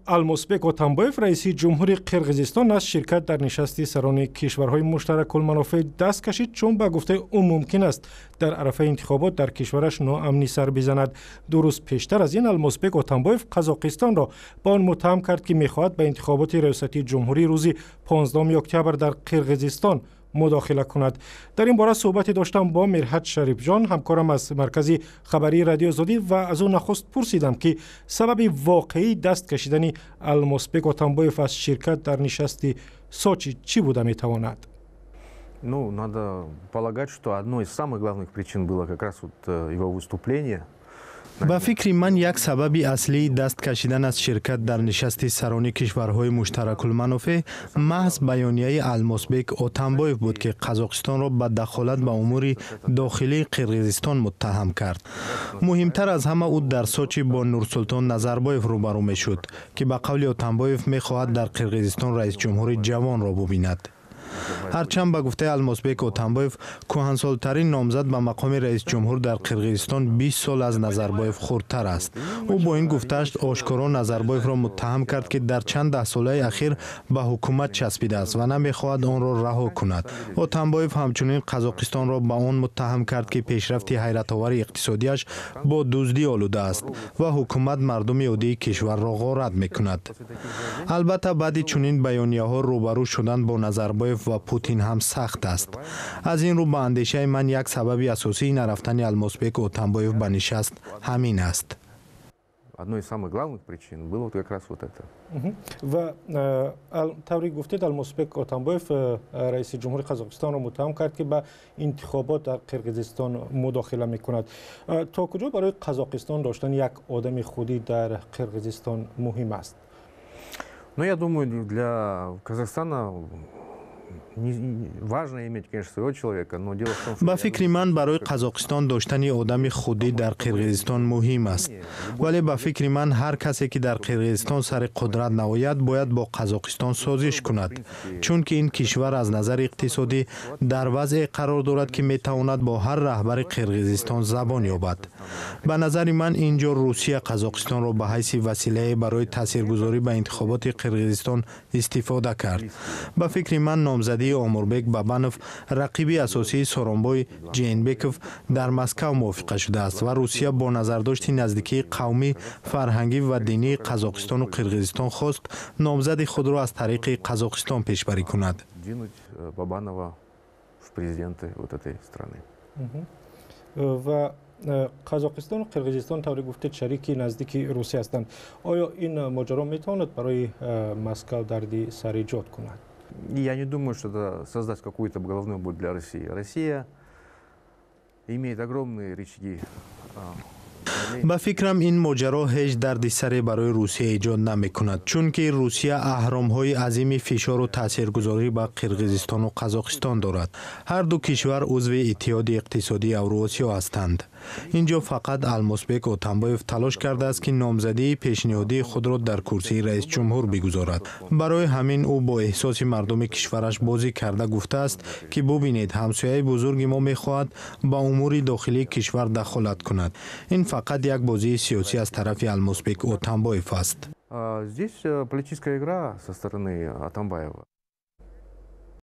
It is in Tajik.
Алмосбек Отамбоев, раиси ҷумҳури Қирғизистон, аз ширкат дар нишасти сарони кишварҳои муштаракулманофеъ даст кашид, чун ба гуфтаи ӯ мумкин аст дар арафаи интихобот дар кишвараш ноамнӣ сар бизанад. 2 рӯз пештар аз ин Алмосбек Отамбоев Қазоқистонро ба он муттаҳам кард, ки мехоҳад ба интихоботи риёсати ҷумҳурӣ рӯзи 15 октябр дар Қирғизистон мудохила кунад. Дар ин бора суҳбате доштам бо Мирҳат Шарифҷон, ҳамкорам аз маркази хабарии Радиои Озодӣ, ва аз ӯ нахуст пурсидам, ки сабаби воқеии даст кашидани Алмосбек Отамбоев аз ширкат дар нишасти Сочи чӣ буда метавонад? Ну, надо полагать, что одной из самых главных причин было как раз вот его выступление. Ба фикри ман, як сабаби аслии даст кашидан аз ширкат дар нишасти сарони кишварҳои муштаракулманофеъ маҳз баёнияи Алмосбек Отамбоев буд, ки Қазоқистонро ба дахолат ба умури дохилии Қирғизистон муттаҳам кард. Муҳимтар аз ҳама, ӯ дар Сочи бо Нурсултон Назарбоев рӯбарӯ мешуд, ки ба қавли Отамбоев мехоҳад дар Қирғизистон раисҷумҳури ҷавонро бубинад. Ҳарчанд ба гуфтаи Алмосбек Отамбоев, кӯҳансолтарин номзад ба мақоми раисҷумҳур дар Қирғизистон 20 сол аз Назарбоев хурдтар аст. Ӯ бо ин гуфтааш ошкоро Назарбоевро муттаҳам кард, ки дар чанд даҳсолаи ахир ба ҳукумат часпидааст ва намехоҳад онро раҳо кунад. Отамбоев ҳамчунин Қазоқистонро ба он муттаҳам кард, ки пешрафти ҳайратовари иқтисодиаш бо дуздӣ олуда аст ва ҳукумат мардуми оддии кишварро ғорат мекунад. Албатта, баъди чунин баёнияҳо рӯбарӯ шудан бо Назарбоев ва Путин ҳам сахт аст. Аз ин рӯ, ба андешаи ман, як сабаби асосии нарафтани Алмосбек Отамбоев ба нишаст ҳамин аст. Одной из самых главных причин было вот как раз вот это. Ва тавре гуфтед, Алмосбек Отамбоев раиси ҷумҳури Қазоқистонро муттаҳам кард, ки ба интихобот дар Қирғизистон мудохила мекунад. То куҷо барои Қазоқистон доштани як одами худӣ дар Қирғизистон муҳим аст? Ну, я думаю, для Казахстана важно иметь, конечно, своего человека, но дело в том, что Ба фикри ман, барои Қазоқистон доштани одами худӣ дар Қирғизистон муҳим аст, вале ба фикри ман, ҳар касе ки дар Қирғизистон сари қудрат наояд, бояд бо Қазоқистон созиш кунад, чунки ин кишвар аз назари иқтисодӣ дар вазъе қарор дорад, ки метавонад бо ҳар раҳбари Қирғизистон забон ёбад. Ба назари ман, ин ҷо Русия Қазоқистонро ба ҳайси василае барои таъсиргузорӣ ба интихоботи Қирғизистон истифода кард. Ба фикри ман, номзадии Омурбек Бабанов, рақиби асосии Соронбой Жээнбеков, дар Москав мувофиқа шудааст ва Русия бо назардошти наздикии қавмӣ, фарҳангӣ ва динии Қазоқистону Қирғизистон хост номзади худро аз тариқи Қазоқистон пешбарӣ кунад. Бабанова в президенты вот этой страны. Ва Қазоқистону Қирғизистон, тавре гуфтед, шарики наздики Русия ҳастанд. Оё ин моҷаро метавонад барои Москав дарди сар эҷод кунад? Я не думаю, что это создаст какую-то головную боль для России. Россия имеет огромные рычаги. Ба фикрам, ин моҷаро ҳеҷ дарди саре барои Русия эҷод намекунад, чунки Русия аҳромҳои азими фишору таъсиргузорӣ ба Қирғизистону Қазоқистон дорад. Ҳар ду кишвар узви Иттиҳоди иқтисодии Авруосиё ҳастанд. Ин ҷо фақат Алмосбек Отамбоев талош кардааст, ки номзадии пешниҳодии худро дар курсии раисҷумҳур бигузорад. Барои ҳамин ӯ бо эҳсоси мардуми кишвараш бозӣ карда гуфтааст, ки бубинед, ҳамсояи бузурги мо мехоҳад ба умури дохилии кишвар дахолат кунад. Ин фақат як бозии сиёсӣ аз тарафи Алмосбек Отамбоев аст. Здесь политическая игра со стороны Атамбаева.